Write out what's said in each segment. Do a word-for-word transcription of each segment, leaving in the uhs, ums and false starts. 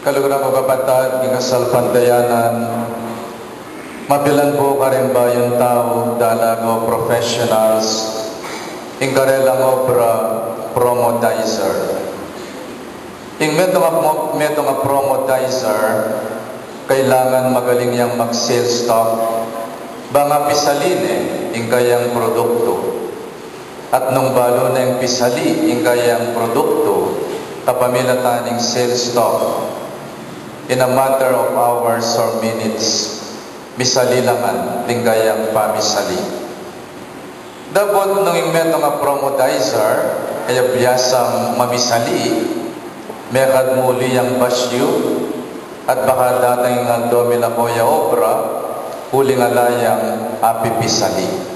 Kaluguran kung kapatad king kasalpantayanan, mapilan pu karing bayung tau, dalaga o professionals, ing karelang obra, promodizer. Ing metung a mo-, metung a promodizer, kailangan magaling yang mag-sales talk, bang pisali ne ing kayang produktu. At nung balu neng pisali ing kayang produktu kapamilatan ning sales talk, in a matter of hours or minutes, misali la ngan ding kayang pamisali. Dapot nung ing metung a promodizer e ya biasang mamisali, mekad muli yang basyu, at baka datang ing aldo milako ya obra, uling ala yang apipisali.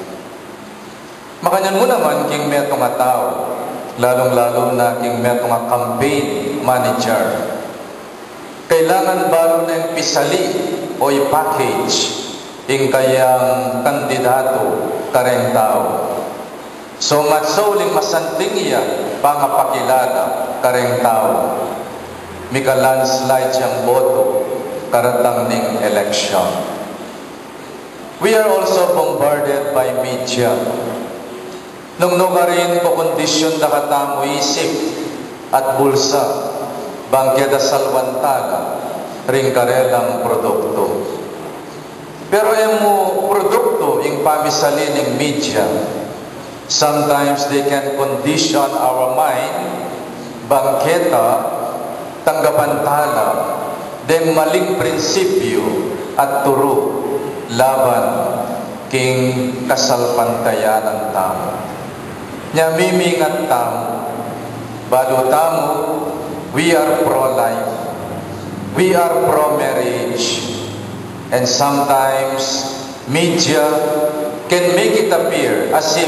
Makanyan mu naman king metung a tau, lalung-lalu na king metung a campaign manager. Kailangan balu neng pisali o i-package ing kayang kandidatu kareng tau. So much so, uling masanting ya pangapakilala kareng tau, mika-landslide yang boto karatang ning election. We are also bombarded by media. Nung nukarin, kokondisyun da katamu isip at bulsa, bang keta salwantala ring karelang produktu. Pero e mu produktu ing pamisali ning media. Sometimes they can condition our mind, bang keta tanggapan tala deng maling prinsipyu at turu laban king kasalpantayanan tamu. Nya mimingat tamu, balu tamu, we are pro-life, we are pro-marriage, and sometimes media can make it appear as if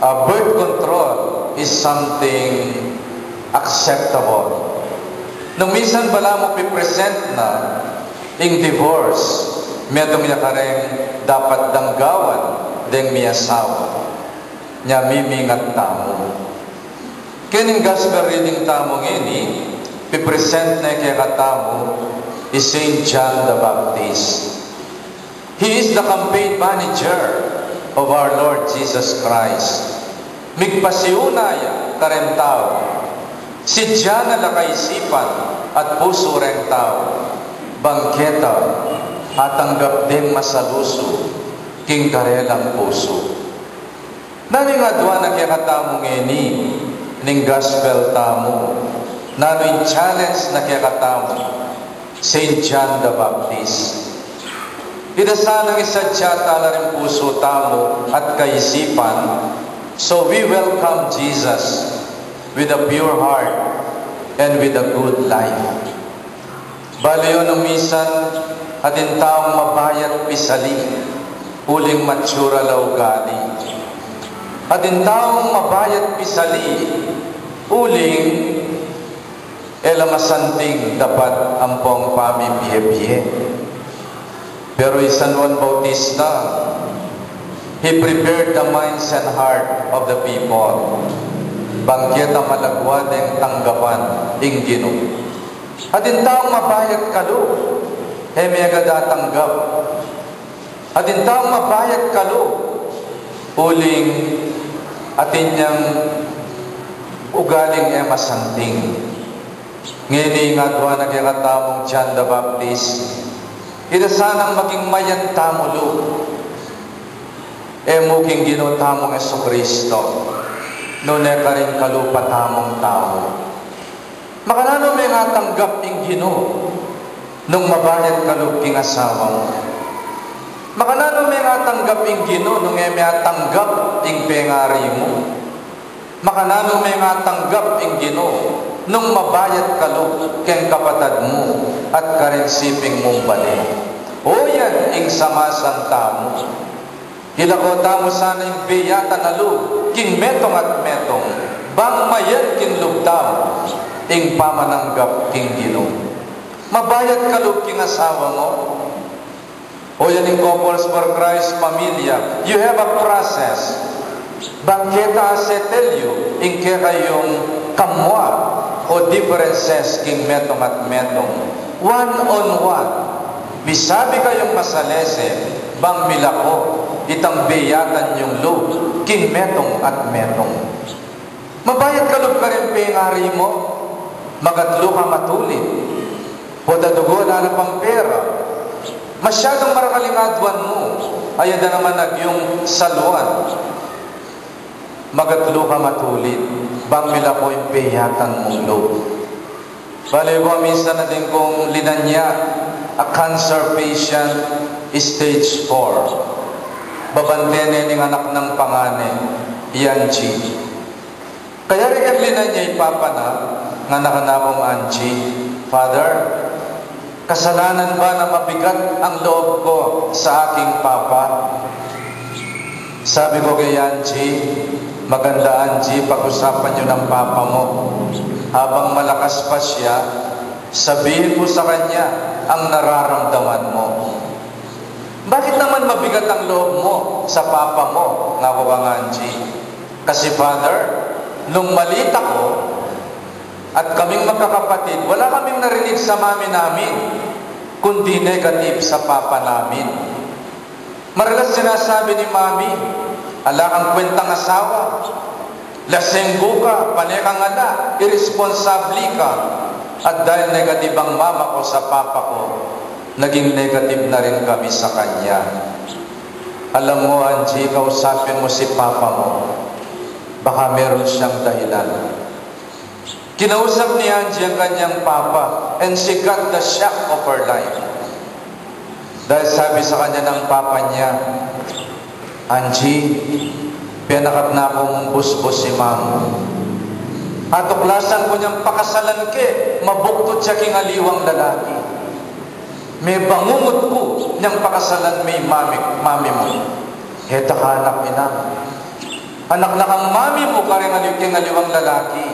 uh, birth control is something acceptable. Nung minsan balamu pipresent na ing divorce, metung ya kareng dapat danggawan deng miasawa. Nya mimingat tamu. Kening gospel reading tamu ngeni, pipresent ne kekatamu i Saint John the Baptist. He is the campaign manager of our Lord Jesus Christ. Migpasiuna ya kareng tau. Sidya na la kaisipan at pusu reng tau, bang keta atanggap deng masalusu king karelang pusu. Nanu ing adwan na kekatamu ngeni ning gospel tamu? Nanu ing challenge na kekatamu? Saint John the Baptist. Ita sanang isadya tala ring pusu tamu at kaisipan, so we welcome Jesus with a pure heart and with a good life. Balu yu nung minsan, atin taung mabayat pisali, uling matsura la ugali. Atin taung mabayat pisali, uling e la masanting dapat ampong pamibie-bie. Pero i San Juan Bautista, he prepared the minds and heart of the people. Bang keta malagwa deng tanggapan ing Ginu. Atin taung mabayat kalub, e me agad atanggap. Atin taung mabayat kalub, uling atin yang ugaling e masanting. Ngeni ing adwan na kekatamung John the Baptist, ita sanang maging mayan tamu lub. E mu king Ginu tamung Jesucristo, nune karing kalupa tamung tau. Makananu meng atanggap ing Ginu nung mabayat kalub king asawa mu? Makananu meng atanggap ing Ginu nung e me atanggap ing pengari mu? Makananu meng atanggap ing Ginu nung mabayat kalub keng kapatad mu at karing siping mung bale? O yan ing samasan tamu. Ilako tamu sana ing beyatan a lub king metung at metung, bang mayan king lub tamu ing pamananggap king Ginu. Mabayat kalub king asawa mu? O yan ing Couples for Christ pamilya, you have a process. Bang keta a-settle yu ing kekayung kamua o differences king metung at metung. One on one, misabi kayung masalese, bang milako itang beyatan yung lub king metung at metung. Mabayat ka lub karing pengari mu, magatlu ka matulid. Pota dugu, ala na pang pera. Masyadung marakal ing aduan mu, ayada naman agyung saluan. Magatlu ka matulid, bang milako ing peyatan mung lub. Bale, minsan atin kung linanya a cancer patient, stage four. Babante ne ning anak nang pangane, i Angie. Kaya reng linanya i papa na, ngana na kung Angie, "Father, kasalanan ba na mabigat ang loob ko sa aking papa?" Sabi ko kay Angie, "Maganda, Angie, pag-usapan niyo ng papa mo. Habang malakas pa siya, sabihin mo sa kanya ang nararamdaman mo." "Bakit naman mabigat ang loob mo sa papa mo?" ngana kung Angie. "Kasi, Father, nung maliit ako at kaming magkakapatid, wala kaming narinig sa mami namin, kundi negative sa papa namin. Maralas sinasabi ni mami, 'Ala kang kwentang asawa. Lasenggo ka, pane kang ala, iresponsable ka.' At dahil negative ang mama ko sa papa ko, naging negative na rin kami sa kanya." Alam mo, Angie, kausapin mo si papa mo. Baka meron siyang dahilan. Kinausap ni Angie ang kanyang papa, and she got the shock of her life. Dahil sabi sa kanya ng papa niya, "Angie, penakat na kung busbus si mama. Atuklasan ku nyang pakasalan ke, mabuktud ya king aliwang lalaki. Mebangungut ku nyang pakasalan me i mami, mami mu. Heta ka anak, ina. Anak na kang mami mu karing ali-, king aliwang lalaki.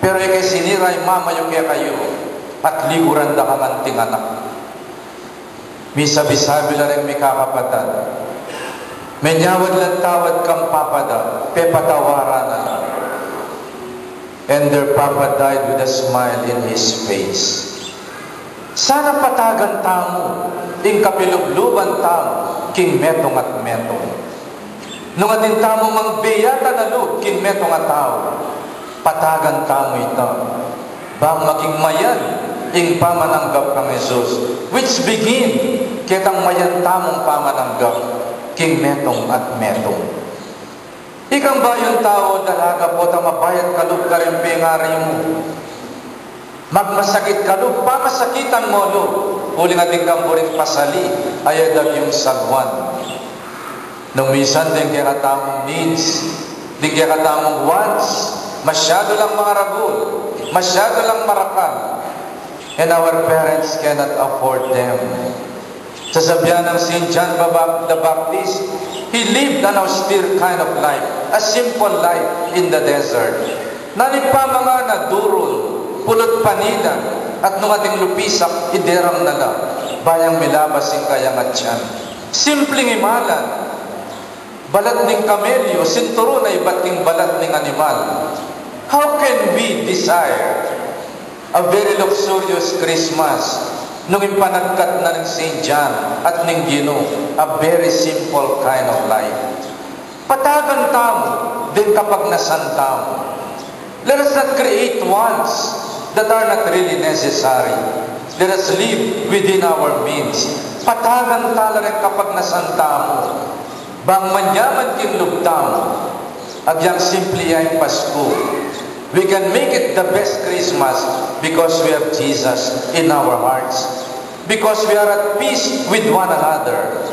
Pero e ke sinira i mama yu kekayu at liguran da kang anting anak." Misabi-sabi la reng mikakapatad, "Menyawad lang tawad kang papa da, pepatawaran na la." And their papa died with a smile in his face. Sana patagan tamu ing kapilubluban tamu king metung at metung. Nung atin tamu mang beyatan a lub king metung a tau, patagan tamu ita, bang maging mayan ing pamananggap kang Jesus, which begin ketang mayan tamung pamananggap king metung at metung. Ikang bayung tau, dalaga, pota mabayat ka lub karing pengari mu. Magmasakit ka lub, pamasakitan mu lub, uling atin kang buring pasali, ayada ing saluan. Nung minsan deng kekatamung needs, deng kekatamung wants, masyadu lang maragul, masyadu lang marakal, and our parents cannot afford them. Sasabian nang Saint John Baba-, the Baptist, he lived an austere kind of life, a simple life in the desert. Nanu ing pamangan na? Durun, pulut panilang, at nung ating lupisak, ideram na la, ba yang milabas ing kayang atian. Simpleng imalan, balat ning kamelyo, sinturun a ibat king balat ning animal. How can we desire a very luxurious Christmas, nung ing panagkat na ning Saint John at ning Ginu, a very simple kind of life? Patagan tamu deng kapagnasan tamu. Let us not create wants that are not really necessary. Let us live within our means. Patagan ta la reng kapagnasan tamu. Bang manyaman king lub tamu, agyang simple ya ing Pasku. We can make it the best Christmas because we have Jesus in our hearts. Because we are at peace with one another.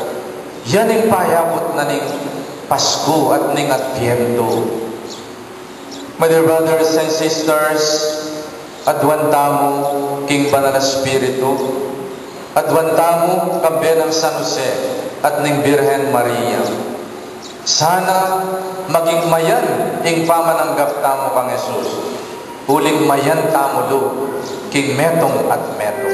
Yan ing payabut na ning Pasku at ning Adbyento. My dear brothers and sisters, aduan tamu king Banal a Espiritu, aduan tamu kambe nang San Jose at ning Birhen Maria. Sana maging mayan ing pamananggap tamu kang Jesus, uling mayan tamu lub king metung at metung.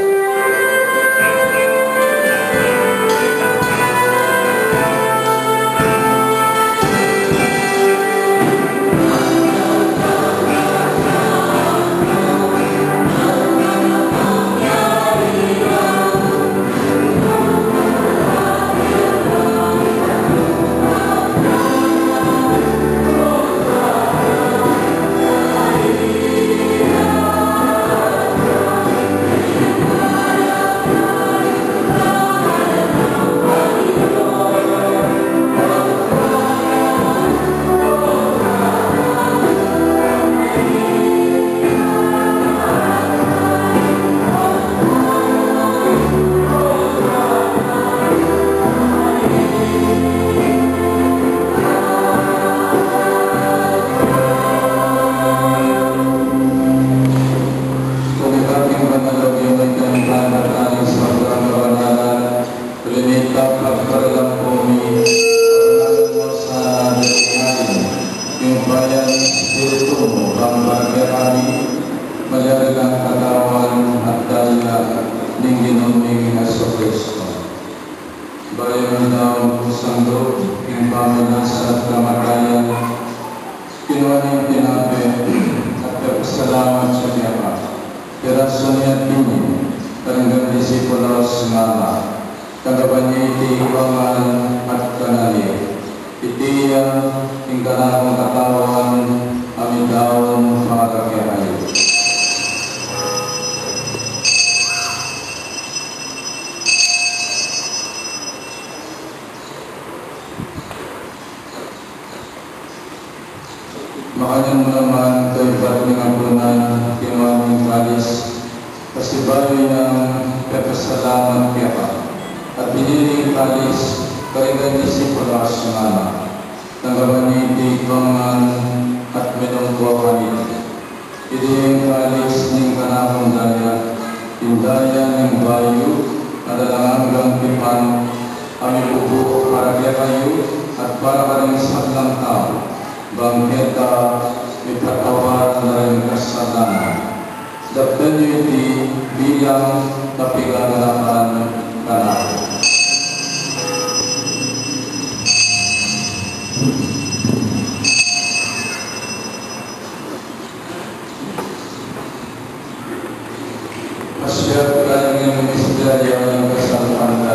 Daun sandu king pamilansa at kamatayan, kinua ne ing tinape at pepasalamat ya keka, pirasu ne at binye karing disipulos, ngana: Tanggapan ye iti ikong ngan at kanan ye. Iti ya ing kanakung katawan a midaun para kekayu. Makanyan mu naman kaybat ning apunan, kinua ne ing kalis, pasibayu nang pepasalamat keka, at binye ne ing kalis karing disipulos, ngana: Tanggapan ye iti ikong ngan at minum kayu kaniti. Iti ing kalis ning kanakung daya, ing daya ning bayu at alang anggang tipan, a mibubu para kekayu at para karing sablang tau, bang keta mipatawad la ring kasalanan. Daptan yu iti bilang kapigaganakan kanaku. Pasyag tamu king misteryu ning kasalpantayanan.